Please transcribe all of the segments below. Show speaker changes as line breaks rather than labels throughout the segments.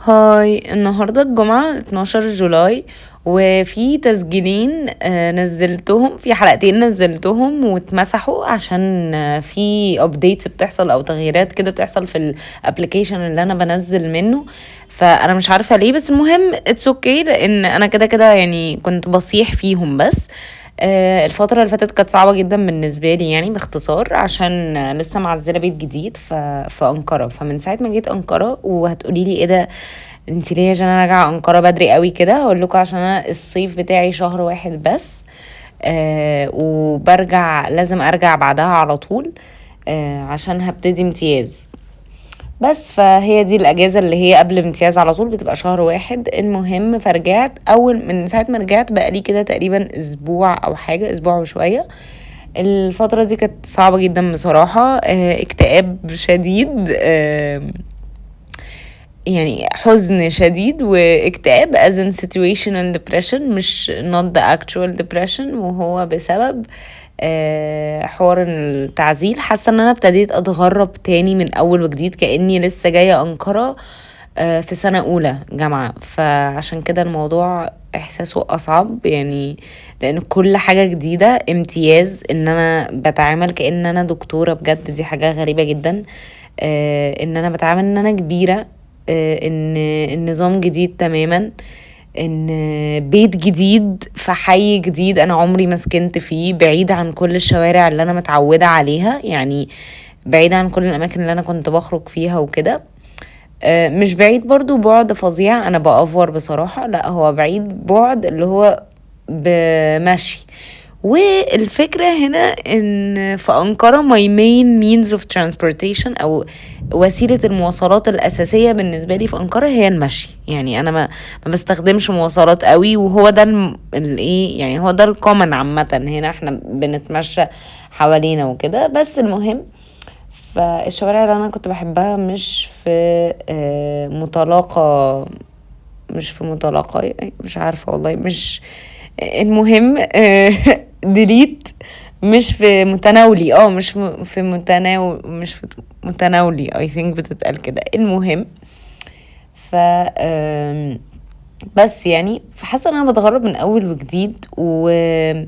Hi، النهاردة الجمعة 12 July، وفي تسجيلين نزلتهم، في حلقتين نزلتهم واتمسحوا عشان في updates بتحصل او تغييرات كده بتحصل في ال application اللي انا بنزل منه، فانا مش عارفة ليه، بس المهم it's okay لان انا كده كده كنت بصيح فيهم. بس الفترة اللي فاتت كانت صعبة جدا بالنسبة لي، باختصار عشان لسه معزلة بيت جديد في أنقرة. فمن ساعة ما جيت أنقرة، وهتقولي لي ايه ده انتي ليه يا جنى راجعة أنقرة بدري قوي كده، هقول لكم عشان انا الصيف بتاعي شهر واحد بس، وبرجع لازم ارجع بعدها على طول، عشان هبتدي امتياز بس. فهي دي الاجازة اللي هي قبل امتياز على طول بتبقى شهر واحد. المهم فرجعت اول من ساعة ما رجعت بقى لي كده تقريبا اسبوع او حاجة، اسبوع وشوية. الفترة دي كانت صعبة جدا بصراحة، اكتئاب شديد، حزن شديد واكتئاب as in situational depression، مش not the actual depression، وهو بسبب حوار التعزيل. حاسة ان انا ابتديت اتغرب تاني من اول وجديد، كأني لسه جاية انقرة في سنة اولى جامعة. فعشان كده الموضوع احساسه اصعب، لان كل حاجة جديدة، امتياز ان انا بتعامل كأن انا دكتورة بجد، دي حاجة غريبة جدا، ان انا بتعامل ان انا كبيرة، ان النظام جديد تماما، ان بيت جديد في حي جديد انا عمري ما سكنت فيه، بعيد عن كل الشوارع اللي انا متعودة عليها، بعيد عن كل الاماكن اللي انا كنت بخرج فيها وكده. مش بعيد برضو بعد فظيع، انا بأفور بصراحة، لا هو بعيد بعد اللي هو بمشي. والفكرة هنا ان في أنقرة my main means of transportation او وسيلة المواصلات الأساسية بالنسبة لي في أنقرة هي المشي. انا ما بستخدمش مواصلات قوي، وهو ده الايه، يعني هو ده ال common عامة هنا، احنا بنتمشى حوالينا وكده. بس المهم فالشوارع اللي انا كنت بحبها مش في، متلاقة، مش في متلاقة، مش عارفة والله، مش المهم، delete، مش في متناولي، مش في متناول، مش في متناولي، I think بتتقال كده. المهم بس فحاسة ان انا بتغرب من اول وجديد، وكمان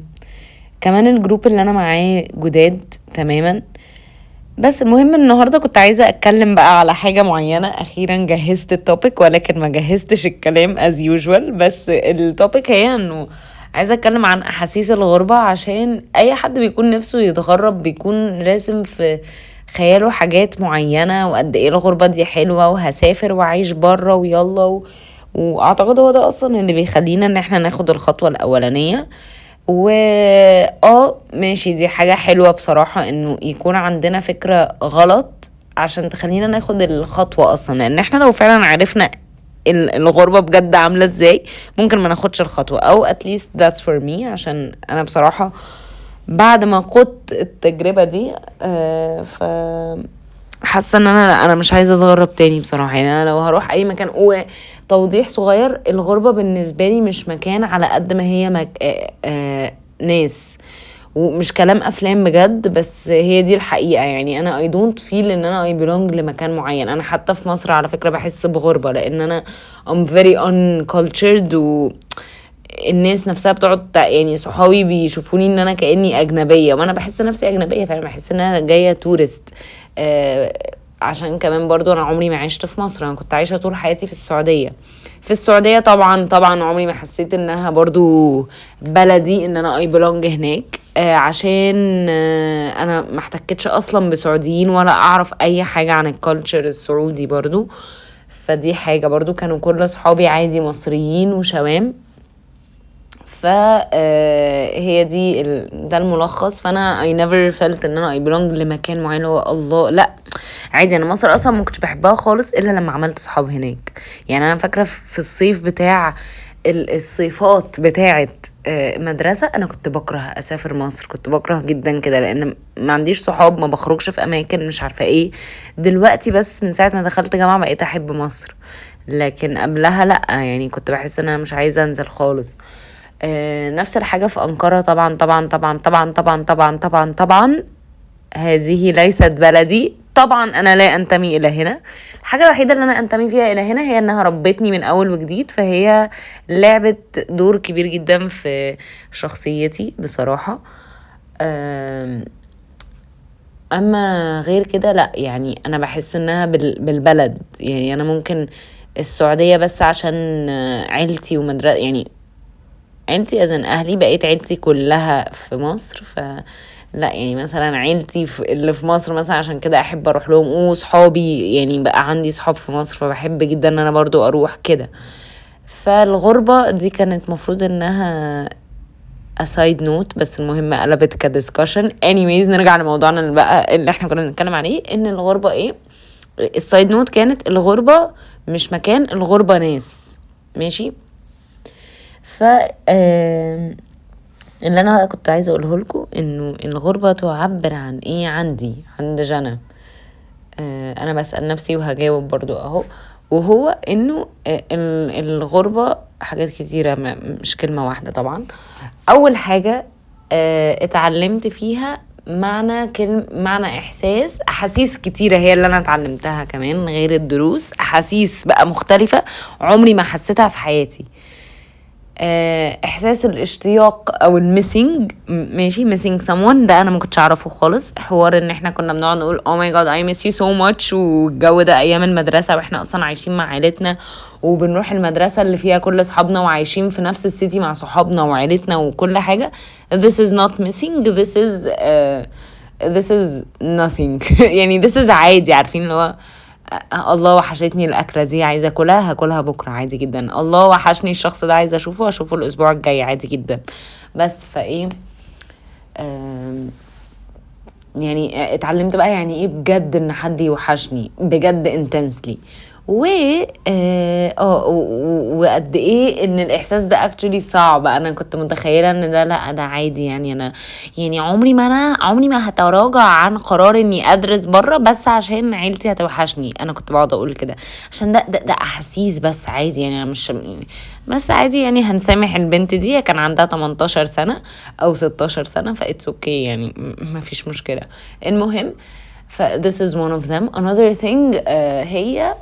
ال group اللي انا معاه جداد تماما. بس المهم النهاردة كنت عايزة اتكلم بقى على حاجة معينة. اخيرا جهزت ال topic، ولكن ما جهزتش الكلام as usual. بس ال topic هي انه عايزة اتكلم عن احاسيس الغربة، عشان اي حد بيكون نفسه يتغرب بيكون راسم في خياله حاجات معينة، وقد ايه الغربة دي حلوة وهسافر وعيش برا ويلا واعتقد هو ده اصلا اللي بيخلينا ان احنا ناخد الخطوة الاولانية. و ماشي، دي حاجة حلوة بصراحة انه يكون عندنا فكرة غلط عشان تخلينا ناخد الخطوة اصلا، لان احنا لو فعلا عرفنا الغربة بجد عاملة ازاي ممكن ما ناخدش الخطوة، او at least that's for me، عشان انا بصراحة بعد ما قدت التجربة دي، ف حاسة ان انا مش عايزة اتغرب تاني بصراحة. انا لو هروح اي مكان، وتوضيح صغير، الغربة بالنسبة لي مش مكان على قد ما هي ناس، ومش كلام افلام بجد، بس هي دي الحقيقة. انا I don't feel ان انا I belong لمكان معين. انا حتى في مصر على فكرة بحس بغربة، لان انا I'm very uncultured، و الناس نفسها بتقعد صحابي بيشوفوني ان انا كأني اجنبية، وانا بحس نفسي اجنبية فعلا، بحس ان انا جاية tourist. عشان كمان برضو انا عمري ما عشت في مصر، انا كنت عايشة طول حياتي في السعودية. في السعودية طبعا عمري ما حسيت انها برضو بلدي، ان انا I belong هناك، عشان انا ما احتكتش اصلا بسعوديين ولا اعرف اي حاجة عن ال culture السعودي برضو. فدي حاجة برضو، كانوا كل اصحابي عادي مصريين وشوام. هي دي ده الملخص. فانا I never felt ان انا I belong لمكان معين، هو الله لا عادي. انا مصر اصلا ما كنتش بحبها خالص الا لما عملت صحاب هناك. انا فاكره في الصيف بتاع الصيفات بتاعه، مدرسه، انا كنت بكره اسافر مصر، كنت بكره جدا كده، لان ما عنديش صحاب، ما بخرجش في اماكن، مش عارفه ايه. دلوقتي بس من ساعه ما دخلت جامعه بقيت احب مصر، لكن قبلها لا، كنت بحس ان انا مش عايزه انزل خالص. نفس الحاجة في أنقرة. طبعا طبعا طبعا طبعا طبعا طبعا طبعا طبعا هذه ليست بلدي، طبعا انا لا انتمي الى هنا. الحاجة الوحيدة اللي انا انتمي فيها الى هنا هي انها ربتني من اول وجديد، فهي لعبت دور كبير جدا في شخصيتي بصراحة. اما غير كده لا، يعني انا بحس انها بالبلد. يعني انا ممكن السعودية بس عشان عيلتي ومدرسة، يعني عيلتي as in اهلي، بقيت عيلتي كلها في مصر، ف لا يعني مثلا عيلتي اللي في مصر مثلا عشان كده احب اروح لهم، وصحابي يعني بقى عندي صحاب في مصر فبحب جدا ان انا برضو اروح كده. فالغربة دي كانت مفروض انها a side note، بس المهم قلبت ك discussion. anyways نرجع لموضوعنا اللي بقى اللي احنا كنا بنتكلم عليه، ان الغربة ايه. ال side note كانت الغربة مش مكان، الغربة ناس، ماشي. ف اللي انا بقى كنت عايزه اقوله لكم انه الغربة تعبر عن ايه عندي، عند جنى. انا بسال نفسي وهجاوب برضو اهو، وهو انه الغربة حاجات كتيرة، مش كلمة واحدة طبعا. اول حاجة اتعلمت فيها معنى كلمة، معنى احساس، احاسيس كتيرة هي اللي انا اتعلمتها كمان غير الدروس، احاسيس بقى مختلفة عمري ما حسيتها في حياتي. احساس الاشتياق او ال missing، ماشي، missing someone، ده انا ما كنتش اعرفه خالص. حوار ان احنا كنا بنقعد نقول oh my god I miss you so much، والجو ده ايام المدرسة واحنا اصلا عايشين مع عيلتنا وبنروح المدرسة اللي فيها كل اصحابنا وعايشين في نفس ال city مع صحابنا وعيلتنا وكل حاجة. This is not missing، this is nothing. يعني this is عادي، عارفين اللي هو الله وحشتني الأكلة دي عايزة أكلها، هاكلها بكرة عادي جدا. الله وحشني الشخص ده عايزة أشوفه، أشوفه الأسبوع الجاي عادي جدا. بس فإيه، يعني اتعلمت بقى يعني إيه بجد إن حد يوحشني بجد intensely، و وقد ايه ان الاحساس ده actually صعب. انا كنت متخيله ان ده لا ده عادي، يعني انا يعني عمري ما هتراجع عن قرار اني ادرس بره بس عشان عيلتي هتوحشني. انا كنت بقعد اقول كده عشان ده احاسيس بس عادي، يعني انا مش بس عادي، يعني هنسامح البنت دي كان عندها 18 سنة او 16 سنة ف it's okay، يعني ما فيش مشكلة. المهم ف this is one of them. another thing، هي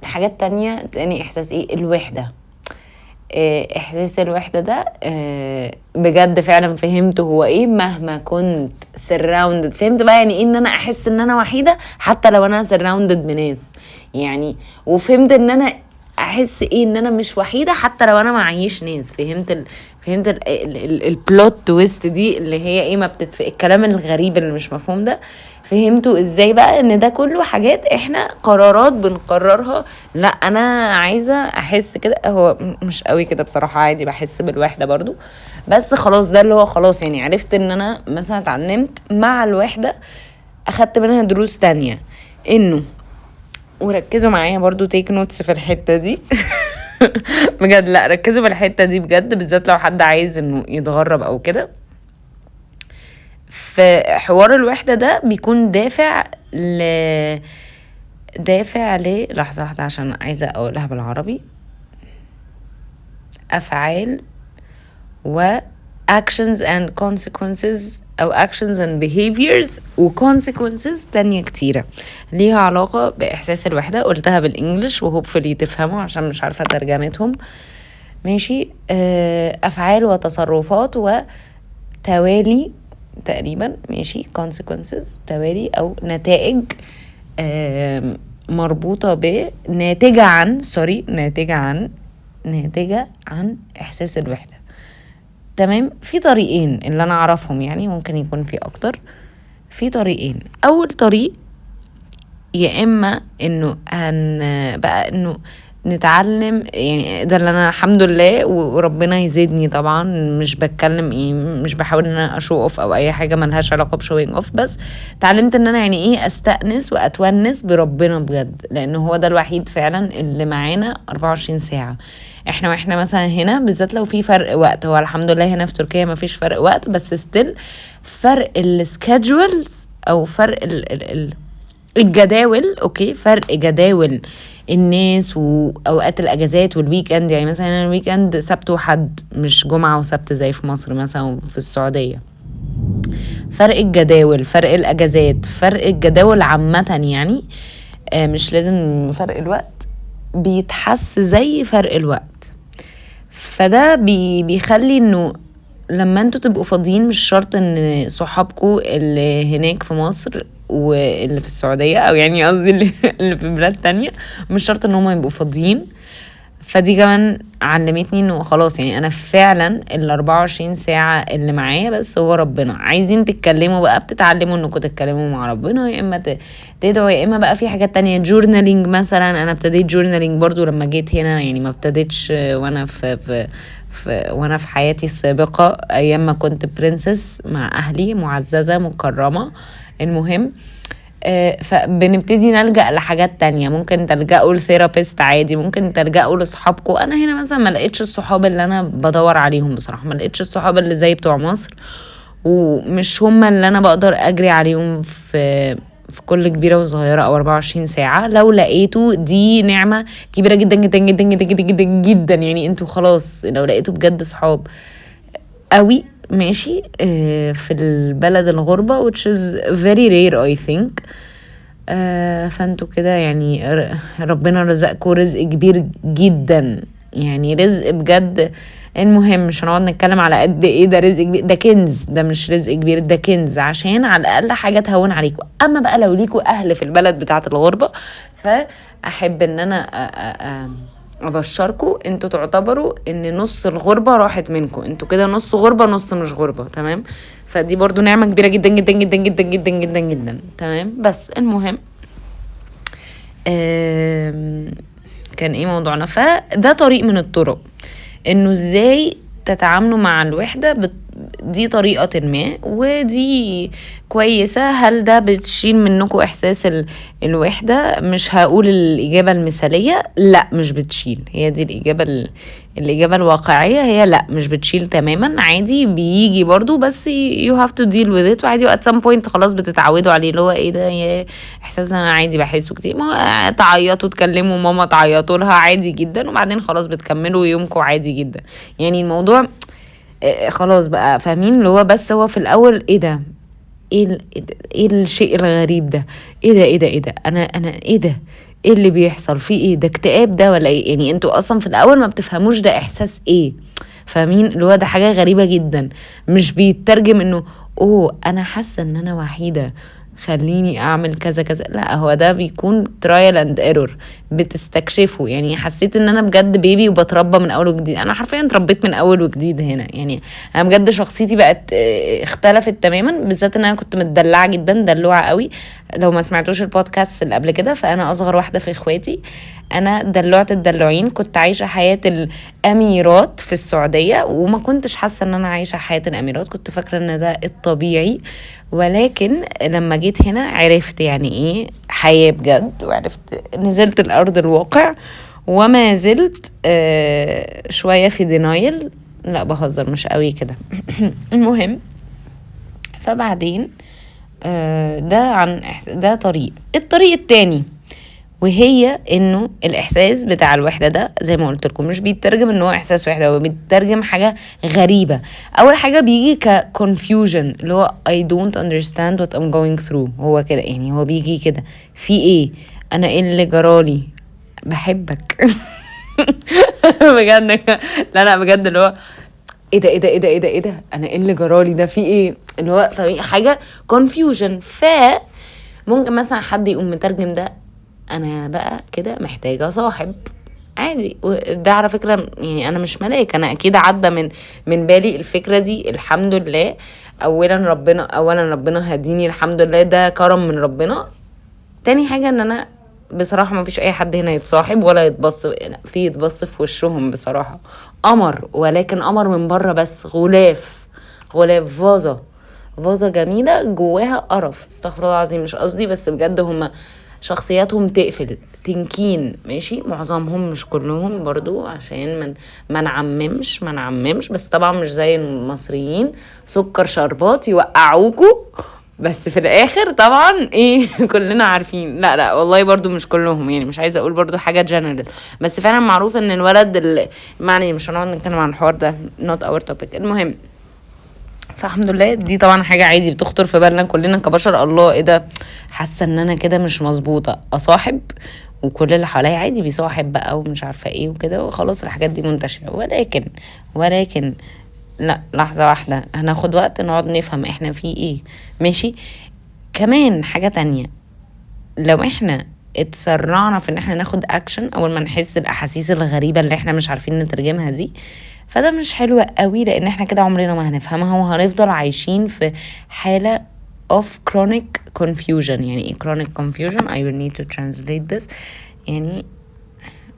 الحاجات التانية، تاني إحساس إيه؟ الوحدة. إحساس الوحدة ده، بجد فعلا فهمته هو إيه مهما كنت surrounded. فهمت بقى يعني إيه إن أنا أحس إن أنا وحيدة حتى لو أنا surrounded بناس، يعني وفهمت إن أنا أحس إيه إن أنا مش وحيدة حتى لو أنا معيش ناس. فهمت ال plot twist دي اللي هي إيه، ما بتتف-، الكلام الغريب اللي مش مفهوم ده فهمته ازاي بقى ان ده كله حاجات احنا قرارات بنقررها. لا انا عايزة احس كده، هو مش قوي كده بصراحة، عادي بحس بالوحدة برضو، بس خلاص ده اللي هو خلاص يعني عرفت ان انا مثلا اتعلمت مع الوحدة، اخدت منها دروس تانية انه، وركزوا معايا برضو take notes في الحتة دي بجد، لا ركزوا في الحتة دي بجد، بالذات لو حد عايز انه يتغرب او كده. في حوار الوحدة ده بيكون دافع ل لحظة واحدة عشان عايزة أقولها بالعربي، أفعال و actions and consequences أو actions and behaviors و consequences تانية كتيرة ليها علاقة بإحساس الوحدة. قلتها بال English و hopefully تفهموا عشان مش عارفة ترجمتهم، ماشي. أفعال وتصرفات وتوالي تقريبا، ماشي، consequences توالي أو نتائج، مربوطة ب ناتجة عن، sorry، ناتجة عن، ناتجة عن إحساس الوحدة. تمام. في طريقين اللي أنا أعرفهم، يعني ممكن يكون في أكتر. في طريقين. أول طريق يا إما إنه هن بقى إنه نتعلم، يعني ده اللي أنا الحمد لله وربنا يزيدني طبعا، مش بتكلم إيه، مش بحاول إن أنا أ show off أو أي حاجة ملهاش علاقة ب showing off، بس اتعلمت إن أنا يعني إيه أستأنس وأتونس بربنا بجد، لأنه هو ده الوحيد فعلا اللي معانا 24 ساعة. احنا واحنا مثلا هنا بالذات لو في فرق وقت، هو الحمد لله هنا في تركيا ما فيش فرق وقت، بس still فرق ال schedules او فرق ال الجداول، okay، فرق جداول الناس واوقات الاجازات وال weekend. يعني مثلا هنا ال weekend سبت وحد، مش جمعة وسبت زي في مصر مثلا وفي السعودية. فرق الجداول، فرق الاجازات، فرق الجداول عامة يعني، مش لازم فرق الوقت، بيتحس زي فرق الوقت. فده بيخلي انه لما انتوا تبقوا فاضيين مش شرط ان صحابكوا اللي هناك في مصر واللي في السعودية او يعني قصدي اللي في بلاد تانية مش شرط ان هم يبقوا فاضيين. فدي كمان علمتني انه خلاص يعني انا فعلا ال 24 ساعة اللي معايا بس هو ربنا. عايزين تتكلموا بقى بتتعلموا انكم تتكلموا مع ربنا، يا اما تدعوا، يا اما بقى في حاجات تانية، journaling مثلا. انا ابتديت journaling برضو لما جيت هنا، يعني ما ابتديتش وانا في في في وانا في حياتي السابقة ايام ما كنت princess مع اهلي معززة مكرمة. المهم فبنبتدي نلجأ لحاجات تانية، ممكن تلجأوا ل therapist عادي، ممكن تلجأوا لصحابكم. انا هنا مثلا ما لقيتش الصحاب اللي انا بدور عليهم بصراحة، ما لقيتش الصحاب اللي زي بتوع مصر، ومش هم اللي انا بقدر اجري عليهم في كل كبيرة وصغيرة او 24 ساعة. لو لقيته دي نعمة كبيرة جدا جدا جدا جدا جدا جدا جدا، يعني انتوا خلاص لو لقيتوا بجد صحاب قوي ماشي في البلد الغربة which is very rare I think، فانتوا كده يعني ربنا رزقكم رزق كبير جدا، يعني رزق بجد. المهم مش هنقعد نتكلم على قد ايه ده رزق كبير، ده كنز، ده مش رزق كبير، ده كنز، عشان على الاقل حاجة تهون عليكم. اما بقى لو ليكوا اهل في البلد بتاعه الغربة، فاحب ان انا ابشركم انتوا تعتبروا ان نص الغربة راحت منكم، انتوا كده نص غربه نص مش غربه، تمام؟ فدي برضو نعمه كبيرة جدا جدا جدا جدا جدا جدا جدا، تمام؟ بس المهم كان ايه موضوعنا؟ فده طريق من الطرق انه ازاي تتعاملوا مع الوحدة، دي طريقة ما ودي كويسة. هل ده بتشيل منكم احساس الوحدة؟ مش هقول الاجابة المثالية، لا مش بتشيل، هي دي الاجابة، الاجابة الواقعية هي لا مش بتشيل تماما، عادي بيجي برضو، بس you have to deal with it، وعادي at some point خلاص بتتعودوا عليه، اللي هو ايه ده يا احساس انا عادي بحسه كتير، ما تعيطوا تكلموا ماما تعيطوا لها عادي جدا، وبعدين خلاص بتكملوا يومكم عادي جدا. يعني الموضوع خلاص بقى فاهمين اللي هو، بس هو في الاول ايه ده، ايه الشيء الغريب ده، ايه ده ايه ده ايه ده، انا ايه ده، ايه اللي بيحصل، في ايه ده، اكتئاب ده ولا ايه؟ يعني انتوا اصلا في الاول ما بتفهموش ده احساس ايه، فاهمين اللي هو ده حاجة غريبة جدا، مش بيترجم انه اوه انا حاسه ان انا وحيده خليني اعمل كذا كذا، لا هو ده بيكون trial and error بتستكشفه. يعني حسيت ان انا بجد baby وبتربى من اول وجديد، انا حرفيا اتربيت من اول وجديد هنا، يعني انا بجد شخصيتي بقت اختلفت تماما، بالذات ان انا كنت متدلعه جدا، دلوعه قوي. لو ما سمعتوش البودكاست اللي قبل كده، فانا اصغر واحدة في اخواتي، انا دلوعه الدلوعين، كنت عايشه حياة الاميرات في السعودية، وما كنتش حاسه ان انا عايشه حياة الاميرات، كنت فاكره ان ده الطبيعي، ولكن لما جيت هنا عرفت يعني ايه حياة بجد، وعرفت نزلت الارض الواقع، وما زلت شوية في denial، لا بهزر مش قوي كده. المهم فبعدين ده عن ده طريق. الطريق التاني وهي انه الاحساس بتاع الوحدة ده زي ما قلت لكم مش بيترجم ان هو احساس وحده، هو بيترجم حاجة غريبة. اول حاجة بيجي ك confusion اللي هو I don't understand what I'm going through، هو كده يعني، هو بيجي كده في ايه، انا ايه اللي جرالي، بحبك بجد، لا لا بجد اللي هو ايه ده ايه ده ايه ده ايه ده ايه ده، انا ايه اللي جرالي ده، في ايه، اللي هو حاجة confusion. ف ممكن مثلا حد يقوم مترجم ده انا بقى كده محتاجه صاحب عادي، وده على فكرة يعني انا مش ملاك، انا اكيد عدى من بالي الفكرة دي الحمد لله. اولا ربنا هديني الحمد لله، ده كرم من ربنا. تاني حاجة ان انا بصراحة ما فيش اي حد هنا يتصاحب ولا يتبص، في يتبص في وشهم بصراحة قمر، ولكن قمر من بره بس، غلاف فازة جميلة جواها قرف، استغفر الله العظيم مش قصدي، بس بجد هما شخصياتهم تقفل تنكين ماشي، معظمهم مش كلهم برضو عشان ما نعممش، بس طبعا مش زي المصريين سكر شربات يوقعوكوا، بس في الاخر طبعا ايه كلنا عارفين. لا لا والله برضو مش كلهم، يعني مش عايزه اقول برضو حاجة جنرال، بس فعلا معروف ان الولد معني مش هنقعد نتكلم عن الحوار ده، not our topic. المهم فالحمد لله دي طبعا حاجة عادي بتخطر في بالنا كلنا كبشر، الله ايه ده، حاسه ان انا كده مش مظبوطة، اصاحب وكل اللي حواليا عادي بيصاحب بقى ومش عارفه ايه وكده، وخلاص الحاجات دي منتشرة. ولكن لا، لحظة واحدة، هناخد وقت نقعد نفهم احنا في ايه. ماشي. كمان حاجة تانية، لو احنا اتسرعنا في ان احنا ناخد اكشن اول ما نحس الاحاسيس الغريبة اللي احنا مش عارفين نترجمها دي، فده مش حلو قوي، لان احنا كده عمرنا ما هنفهمها وهنفضل عايشين في حالة of chronic confusion. يعني ايه chronic confusion؟ I will need to translate this. يعني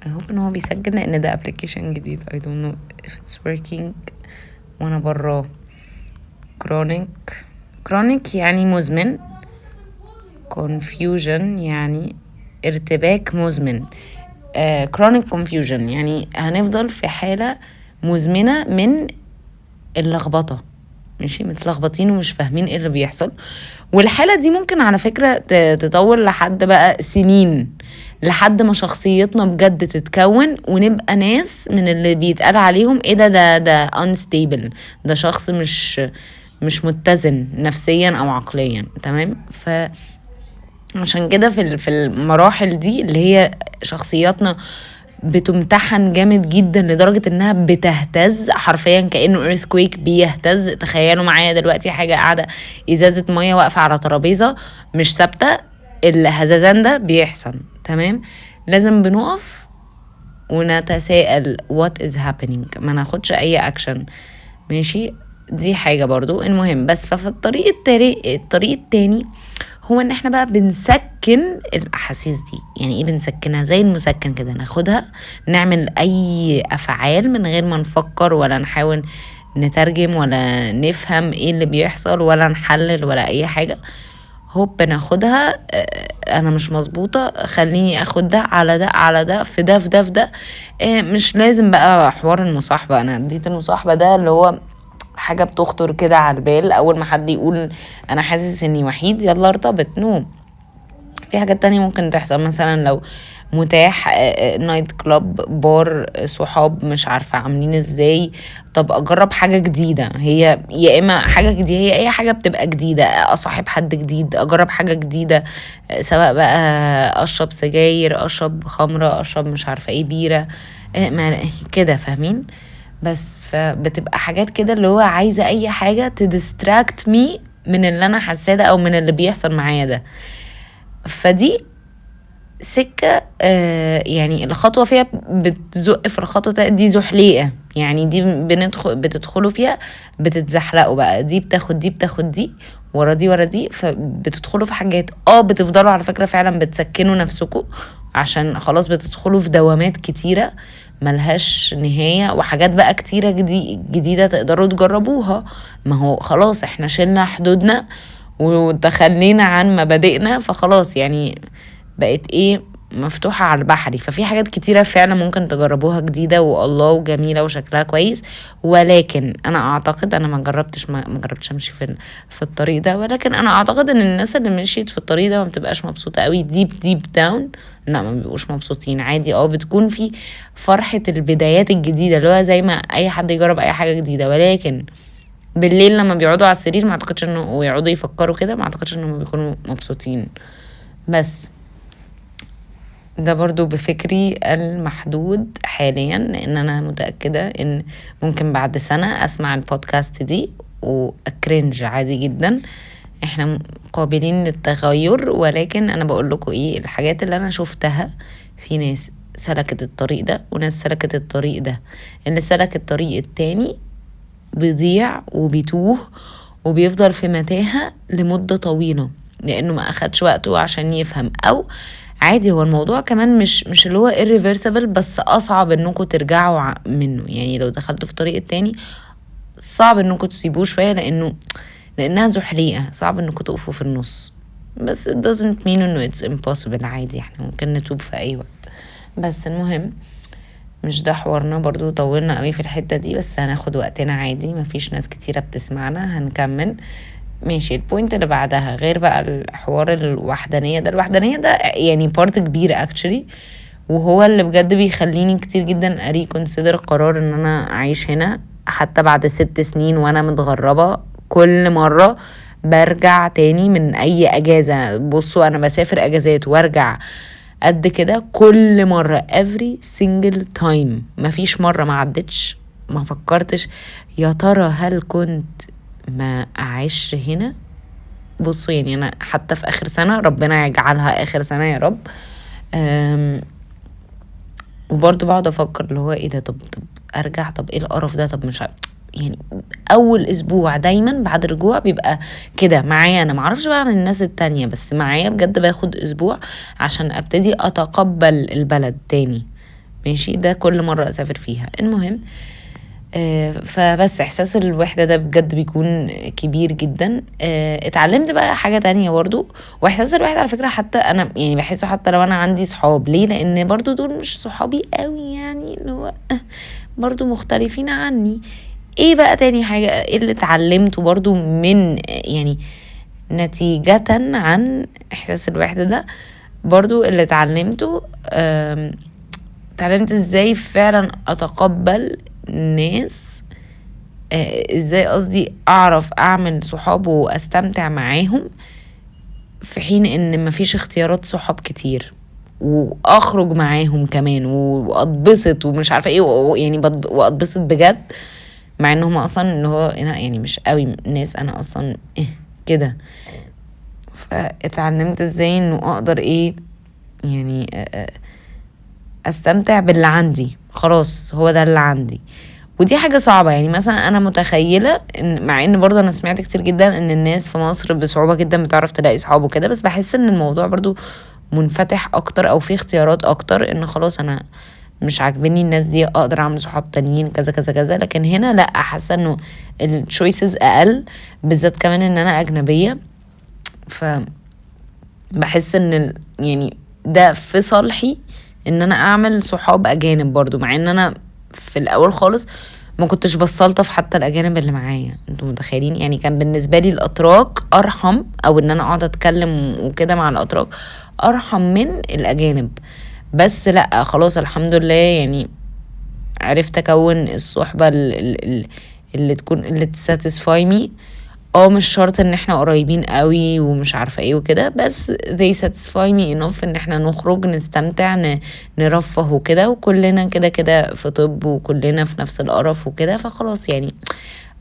I hope ان هو بيسجل لان ده application جديد، I don't know if it's working وانا براه. Chronic يعني مزمن، confusion يعني ارتباك مزمن، chronic confusion يعني هنفضل في حالة مزمنة من اللخبطة، ماشي، متلخبطين ومش فاهمين ايه اللي بيحصل. والحالة دي ممكن على فكرة تطول لحد بقى سنين، لحد ما شخصيتنا بجد تتكون ونبقى ناس من اللي بيتقال عليهم ايه ده، ده unstable، ده شخص مش متزن نفسيا او عقليا. تمام. عشان كده في المراحل دي اللي هي شخصياتنا بتمتحن جامد جدا لدرجة انها بتهتز حرفيا كأنه earthquake بيهتز. تخيلوا معايا دلوقتي حاجة قاعدة، ازازة مية واقفة على ترابيزة مش ثابتة، الهزازان ده بيحصل. تمام. لازم بنقف ونتساءل what is happening، ما ناخدش اي اكشن. ماشي، دي حاجة برضو المهم. بس ففي الطريق الطريق التاني هو ان احنا بقى بنسكن الاحاسيس دي. يعني ايه بنسكنها؟ زي المسكن كده، ناخدها نعمل اي افعال من غير ما نفكر ولا نحاول نترجم ولا نفهم ايه اللي بيحصل ولا نحلل ولا اي حاجة. هوب ناخدها، انا مش مظبوطة، خليني اخد ده على ده على ده في ده في ده في ده. مش لازم بقى حوار المصاحبة. انا اديت المصاحبة ده اللي هو حاجة بتخطر كده على البال اول ما حد يقول انا حاسس اني وحيد يلا ارتبط. no، في حاجات تانية ممكن تحصل، مثلا لو متاح، night club، bar، صحاب مش عارفة عاملين ازاي، طب اجرب حاجة جديدة. هي يا اما حاجة جديدة، هي اي حاجة بتبقى جديدة، اصاحب حد جديد، اجرب حاجة جديدة، سواء بقى اشرب سجاير، اشرب خمرة، اشرب مش عارفة ايه، بيرة، ما كده، فاهمين؟ بس فبتبقى حاجات كده اللي هو عايزة اي حاجة ت distract me من اللي انا حاساه ده او من اللي بيحصل معايا ده. فدي سكة، يعني الخطوة فيها بتزق في الخطوة دي زحليقة، يعني دي بتدخلوا فيها بتتزحلقوا بقى، دي بتاخد دي بتاخد دي ورا دي ورا دي، فبتدخلوا في حاجات، بتفضلوا على فكرة فعلا بتسكنوا نفسكوا عشان خلاص بتدخلوا في دوامات كتيرة ملهاش نهاية، وحاجات بقى كتيرة جديدة تقدروا تجربوها. ما هو خلاص احنا شلنا حدودنا وتخلينا عن مبادئنا، فخلاص بقت مفتوحة على البحري. ففي حاجات كتيرة فعلا ممكن تجربوها جديدة والله وجميلة وشكلها كويس، ولكن انا اعتقد، انا ما جربتش امشي في الطريق ده، ولكن انا اعتقد ان الناس اللي مشيت في الطريق ده ما بتبقاش مبسوطة قوي. deep down لا، ما بيبقوش مبسوطين عادي. بتكون في فرحة البدايات الجديدة اللي هو زي ما اي حد يجرب اي حاجة جديدة، ولكن بالليل لما بيقعدوا على السرير ما اعتقدش انه ويقعدوا يفكروا كده، ما اعتقدش انهم بيكونوا مبسوطين. بس ده برضو بفكري المحدود حاليا، لان انا متأكدة ان ممكن بعد سنة اسمع البودكاست دي وا cringe عادي جدا. احنا قابلين للتغير، ولكن انا بقول لكم ايه الحاجات اللي انا شفتها. في ناس سلكت الطريق ده وناس سلكت الطريق ده. اللي سلك الطريق التاني بيضيع وبيتوه وبيفضل في متاهة لمدة طويلة لانه ما اخدش وقته عشان يفهم. او عادي، هو الموضوع كمان مش اللي هو irreversible، بس اصعب انكم ترجعوا منه. لو دخلتوا في طريق التاني صعب انكم تسيبوه شوية، لانها زحليقة، صعب انكم تقفوا في النص. بس it doesn't mean انه it's impossible، عادي احنا ممكن نتوب في اي وقت. بس المهم مش ده حوارنا، برضو طولنا قوي في الحتة دي، بس هناخد وقتنا عادي، مفيش ناس كتيرة بتسمعنا، هنكمل ماشي. ال point اللي بعدها غير بقى الحوار الوحدانية ده، الوحدانية ده part كبير actually، وهو اللي بجد بيخليني كتير جدا ا reconsider قرار ان انا اعيش هنا حتى بعد 6 سنين وانا متغربة. كل مرة برجع تاني من اي اجازة، بصوا انا بسافر اجازات وارجع قد كده كل مرة، every single time، مفيش مرة ما عدتش ما فكرتش يا ترى هل كنت ما اعيش هنا. بصوا يعني انا حتى في اخر سنة، ربنا يجعلها اخر سنة يا رب، وبرضو بقعد افكر اللي هو ايه ده، طب ارجع، طب ايه القرف ده، طب مش عارف. يعني اول اسبوع دايما بعد الرجوع بيبقى كده معايا، انا معرفش بقى عن الناس التانية، بس معايا بجد باخد اسبوع عشان ابتدي اتقبل البلد تاني، ماشي. ده كل مرة اسافر فيها. المهم فبس احساس الوحدة ده بجد بيكون كبير جدا. اتعلمت بقى حاجة تانية برضو، واحساس الوحدة على فكرة حتى انا يعني بحسه حتى لو انا عندي صحاب، ليه؟ لان برضو دول مش صحابي قوي، يعني اللي هو برضو مختلفين عني. ايه بقى تاني حاجة ايه اللي اتعلمته برضو من يعني نتيجة عن احساس الوحدة ده، برضو اللي اتعلمته، اتعلمت ازاي فعلا اتقبل الناس، ازاي قصدي اعرف اعمل صحاب واستمتع معاهم في حين ان مفيش اختيارات صحاب كتير، واخرج معاهم كمان واتبسط ومش عارفه ايه، يعني واتبسط بجد، مع انهم اصلا اللي هو يعني مش قوي ناس انا اصلا إيه كده. فاتعلمت ازاي انه اقدر ايه يعني استمتع باللي عندي، خلاص هو ده اللي عندي. ودي حاجة صعبة. يعني مثلا أنا متخيلة إن، مع إن برضه أنا سمعت كتير جدا إن الناس في مصر بصعوبة جدا بتعرف تلاقي صحاب وكده، بس بحس إن الموضوع برضه منفتح أكتر أو في اختيارات أكتر، إن خلاص أنا مش عاجبني الناس دي أقدر أعمل صحاب تانيين كذا كذا كذا. لكن هنا لأ، حاسة إنه ال choices أقل، بالذات كمان إن أنا أجنبية، ف بحس إن يعني ده في صالحي إن أنا أعمل صحاب أجانب برضو، مع إن أنا في الأول خالص ما كنتش بستلطف حتى الأجانب اللي معايا، انتوا متخيلين؟ يعني كان بالنسبة لي الأتراك أرحم، أو إن أنا أقعد أتكلم وكده مع الأتراك أرحم من الأجانب. بس لأ خلاص الحمد لله، يعني عرفت أكون الصحبة اللي تكون اللي ت satisfy me. مش شرط ان احنا قريبين قوي ومش عارفة ايه وكده، بس they satisfy me enough ان احنا نخرج نستمتع نرفه وكده، وكلنا كده كده في طب وكلنا في نفس القرف وكده، فخلاص يعني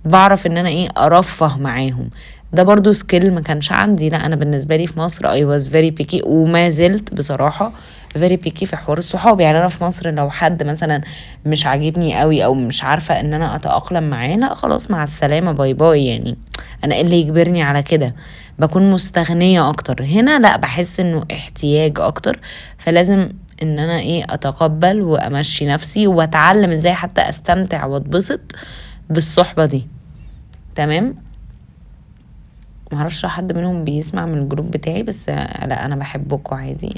بعرف ان انا ايه ارفه معاهم. ده برضو skill ما كانش عندي. لا انا بالنسبة لي في مصر I was very picky، وما زلت بصراحة very picky في حوار الصحاب. يعني انا في مصر لو حد مثلا مش عاجبني قوي او مش عارفة ان انا اتأقلم معاه، لا خلاص مع السلامة bye bye، يعني انا ايه اللي يجبرني على كده؟ بكون مستغنية اكتر. هنا لا، بحس انه احتياج اكتر، فلازم ان انا ايه اتقبل وامشي نفسي واتعلم ازاي حتى استمتع واتبسط بالصحبة دي. تمام. معرفش لو حد منهم بيسمع من ال group بتاعي، بس لا انا بحبكم عادي،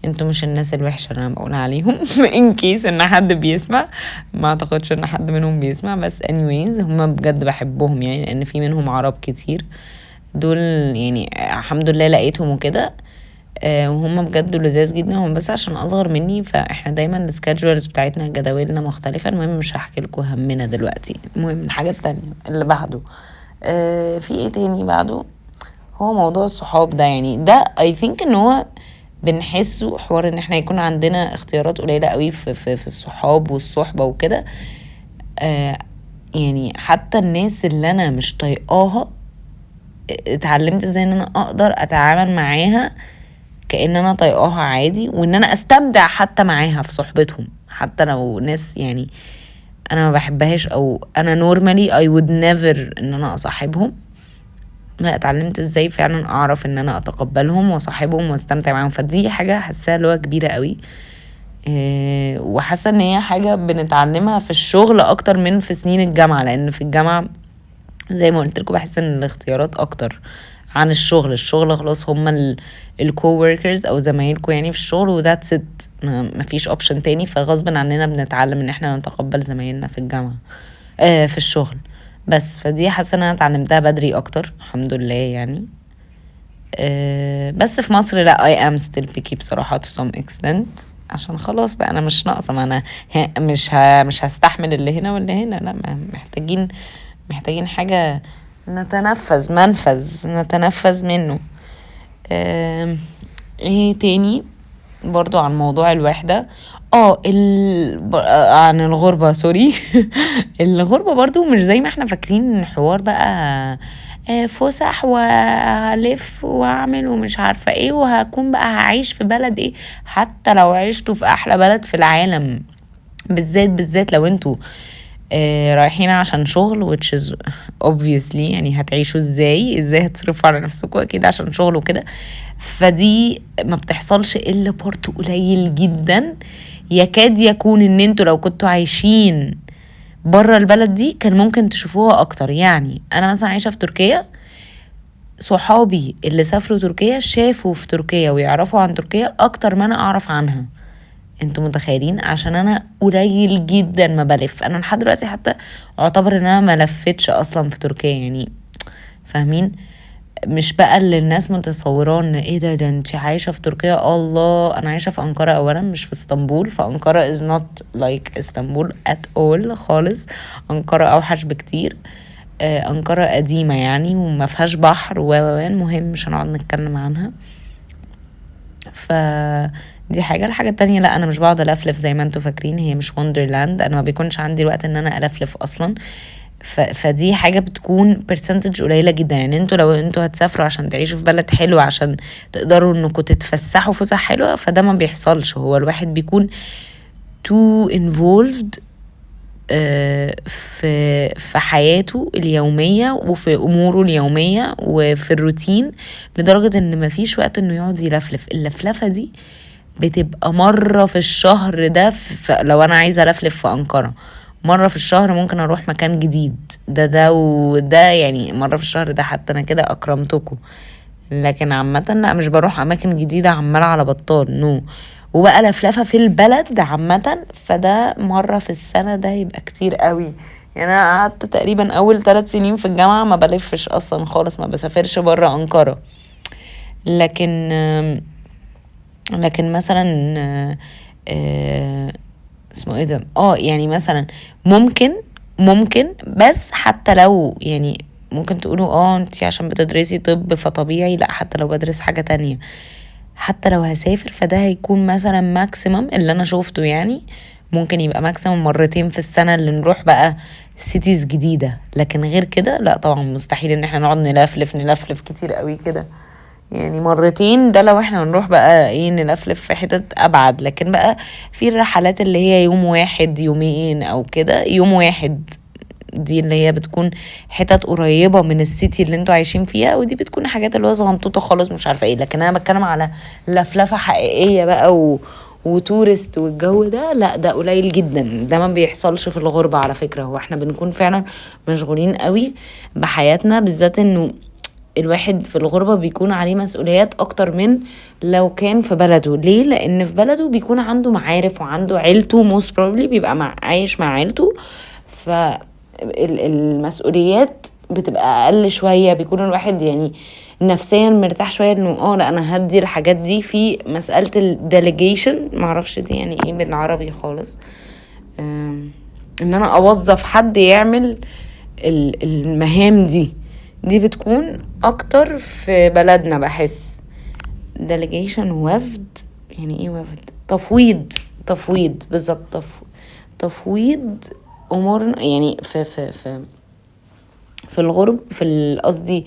انتوا مش الناس الوحشه اللي انا بقول عليهم in case ان حد بيسمع، ما اعتقدش ان حد منهم بيسمع، بس anyways هم بجد بحبهم، يعني لان في منهم عرب كتير دول، يعني الحمد لله لقيتهم وكده، وهم بجد لذاذ جدا. هم بس عشان اصغر مني فاحنا دايما ال schedules بتاعتنا جداولنا مختلفه. المهم مش هحكي لكم همنا دلوقتي. المهم الحاجه التانية اللي بعده، في ايه تاني بعده؟ هو موضوع الصحاب ده. يعني ده I think ان هو بنحسه حوار ان احنا يكون عندنا اختيارات قليلة قوي في الصحاب والصحبة وكده. يعني حتى الناس اللي انا مش طايقاها اتعلمت ازاي ان انا اقدر اتعامل معاها كأن انا طايقاها عادي، وان انا استمتع حتى معاها في صحبتهم، حتى لو ناس يعني انا ما بحبهاش او انا normally I would never ان انا اصاحبهم. لا اتعلمت ازاي فعلا اعرف ان انا اتقبلهم واصاحبهم واستمتع معاهم. فدي حاجة حاساها اللي هو كبيرة قوي، وحاسة ان هي حاجة بنتعلمها في الشغل اكتر من في سنين الجامعة، لان في الجامعة زي ما قلت لكم بحس ان الاختيارات اكتر عن الشغل. الشغل خلاص هم ال co-workers او زمايلكم يعني في الشغل، و that's it، ما فيش option تاني. فغصب عننا بنتعلم ان احنا نتقبل زمايلنا في الجامعة، في الشغل بس. فدي حاسة ان انا اتعلمتها بدري اكتر الحمد لله يعني. بس في مصر لا I am still picky بصراحة to some extent، عشان خلاص بقى انا مش ناقصة، ما انا مش هستحمل اللي هنا واللي هنا. لا، محتاجين حاجة نتنفذ منفذ نتنفذ منه. ايه تاني برضو عن موضوع الوحدة، عن الغربة، sorry. الغربة برضو مش زي ما احنا فاكرين حوار بقى فسح وهلف واعمل ومش عارفة ايه وهكون بقى هعيش في بلد ايه. حتى لو عشتوا في احلى بلد في العالم، بالذات لو انتوا رايحين عشان شغل، which is obviously يعني هتعيشوا ازاي هتصرفوا على نفسكم اكيد عشان شغل وكده، فدي ما بتحصلش الا part قليل جدا، يكاد يكون ان انتوا لو كنتوا عايشين برا البلد دي كان ممكن تشوفوها اكتر. يعني انا مثلا عايشة في تركيا، صحابي اللي سافروا تركيا شافوا في تركيا ويعرفوا عن تركيا اكتر ما انا اعرف عنها. انتوا متخيلين؟ عشان انا قليل جدا ما بلف، انا لحد دلوقتي حتى اعتبر ان انا ما لفتش اصلا في تركيا، يعني فاهمين؟ مش بقى اللي الناس متصوراه ان ايه ده انت عايشه في تركيا. الله، انا عايشه في انقره اولا، مش في اسطنبول، فانقره is not like اسطنبول at all خالص، انقره اوحش بكتير. انقره قديمه يعني وما فيهاش بحر و المهم مش هنقعد نتكلم عنها، ف دي حاجة. الحاجة التانية، لا أنا مش بقعد ألفلف زي ما انتوا فاكرين، هي مش wonderland، أنا ما بيكونش عندي الوقت إن أنا ألفلف أصلا، فدي حاجة بتكون percentage قليلة جدا. يعني انتوا لو انتوا هتسافروا عشان تعيشوا في بلد حلو عشان تقدروا انكم تتفسحوا فسح حلوة، فده ما بيحصلش. هو الواحد بيكون too involved في حياته اليومية وفي أموره اليومية وفي الروتين، لدرجة ان مفيش وقت انه يقعد يلفلف. اللفلفة دي بتبقى مرة في الشهر، ده لو أنا عايزة ألفلف في أنقرة مرة في الشهر ممكن أروح مكان جديد، ده وده يعني مرة في الشهر، ده حتى أنا كده أكرمتكم. لكن عامة لا، مش بروح أماكن جديدة عمالة على بطال، no. وبقى لفلفة في البلد عامة فده مرة في السنة، ده يبقى كتير قوي. يعني أنا قعدت تقريبا أول 3 سنين في الجامعة ما بلفش أصلا خالص، ما بسافرش برا أنقرة. لكن مثلا اسمه ايه ده، يعني مثلا ممكن بس حتى لو يعني ممكن تقولوا انتي عشان بتدرسي طب فطبيعي، لا حتى لو بدرس حاجة تانية، حتى لو هسافر فده هيكون مثلا maximum اللي انا شوفته، يعني ممكن يبقى maximum مرتين في السنة اللي نروح بقى cities جديدة، لكن غير كده لا طبعا مستحيل ان احنا نقعد نلفلف كتير قوي كده. يعني مرتين ده لو احنا نروح بقى ايه نلفلف في حتت ابعد، لكن بقى في الرحلات اللي هي يوم واحد يومين او كده، يوم واحد دي اللي هي بتكون حتت قريبة من ال city اللي انتوا عايشين فيها، ودي بتكون حاجات اللي هو صغنطوطة خالص مش عارفة ايه. لكن انا بتكلم على لفلفة حقيقية بقى و tourist والجو ده، لا ده قليل جدا، ده ما بيحصلش في الغربة على فكرة. هو احنا بنكون فعلا مشغولين قوي بحياتنا، بالذات انه الواحد في الغربة بيكون عليه مسؤوليات أكتر من لو كان في بلده. ليه؟ لأن في بلده بيكون عنده معارف وعنده عيلته، most probably بيبقى عايش مع عيلته، فالمسؤوليات بتبقى أقل شوية، بيكون الواحد يعني نفسيا مرتاح شوية إنه لا أنا هدي الحاجات دي. في مسألة ال delegation، معرفش دي يعني إيه بالعربي خالص، إن أنا أوظف حد يعمل المهام دي بتكون اكتر في بلدنا. بحس delegation وفد، يعني ايه وفد؟ تفويض بالظبط، تفويض امور يعني في في في في الغرب، في قصدي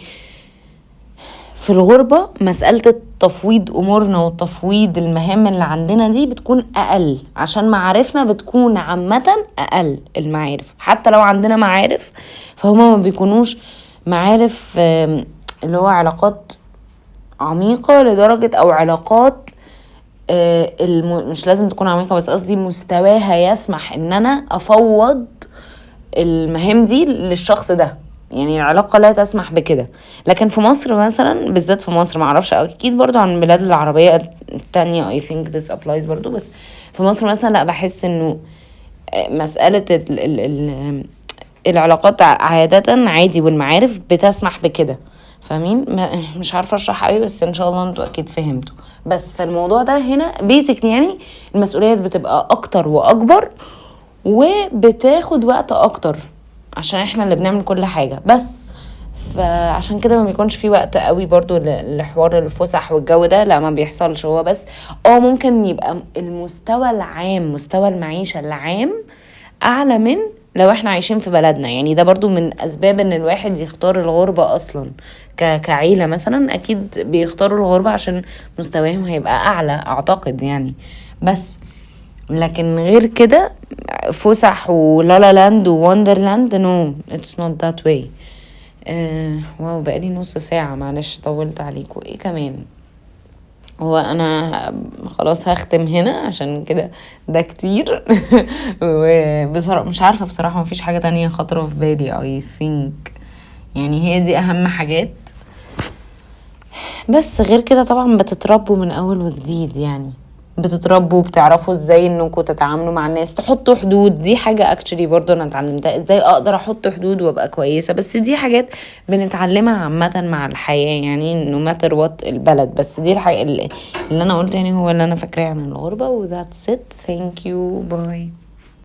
في الغربة مسألة التفويض امورنا وتفويض المهام اللي عندنا دي بتكون اقل، عشان معارفنا بتكون عامة اقل. المعارف حتى لو عندنا معارف فهما ما بيكونوش معارف اللي هو علاقات عميقة لدرجة، او علاقات مش لازم تكون عميقة، بس قصدي مستواها يسمح ان انا افوض المهام دي للشخص ده، يعني العلاقة لا تسمح بكده. لكن في مصر مثلا، بالذات في مصر، معرفش اكيد برضو عن البلاد العربية التانية I think this applies برضو، بس في مصر مثلا لا، بحس انه مسألة العلاقات عادة عادي والمعارف بتسمح بكده، فاهمين؟ مش عارفة اشرح قوي، بس ان شاء الله انتوا اكيد فهمتوا. بس فالموضوع ده هنا basically يعني المسؤوليات بتبقى اكتر واكبر وبتاخد وقت اكتر عشان احنا اللي بنعمل كل حاجة. بس فعشان كده ما بيكونش في وقت قوي برضو لحوار الفسح والجو ده، لا ما بيحصلش. هو بس ممكن يبقى المستوى العام، مستوى المعيشة العام اعلى من لو احنا عايشين في بلدنا. يعني ده برضو من اسباب ان الواحد يختار الغربة اصلا كعيلة مثلا، اكيد بيختاروا الغربة عشان مستواهم هيبقى اعلى اعتقد يعني. بس لكن غير كده فسح و La La Land و Wonderland، no it's not that way. wow بقالي نص ساعة، معلش طولت عليكم. ايه كمان؟ هو انا خلاص هختم هنا عشان كده ده كتير. وبصراحة مش عارفة بصراحة، مفيش حاجة تانية خاطرة في بالي I think، يعني هي دي اهم حاجات. بس غير كده طبعا بتتربوا من اول وجديد، يعني بتتربوا وبتعرفوا ازاي انكم تتعاملوا مع الناس، تحطوا حدود. دي حاجة actually برضو انا اتعلمتها، ازاي اقدر احط حدود وابقى كويسة. بس دي حاجات بنتعلمها عامة مع الحياة، يعني no matter what البلد. بس دي الحاجة اللي انا قلت، يعني هو اللي انا فاكراه عن الغربة. و that's it, thank you, bye.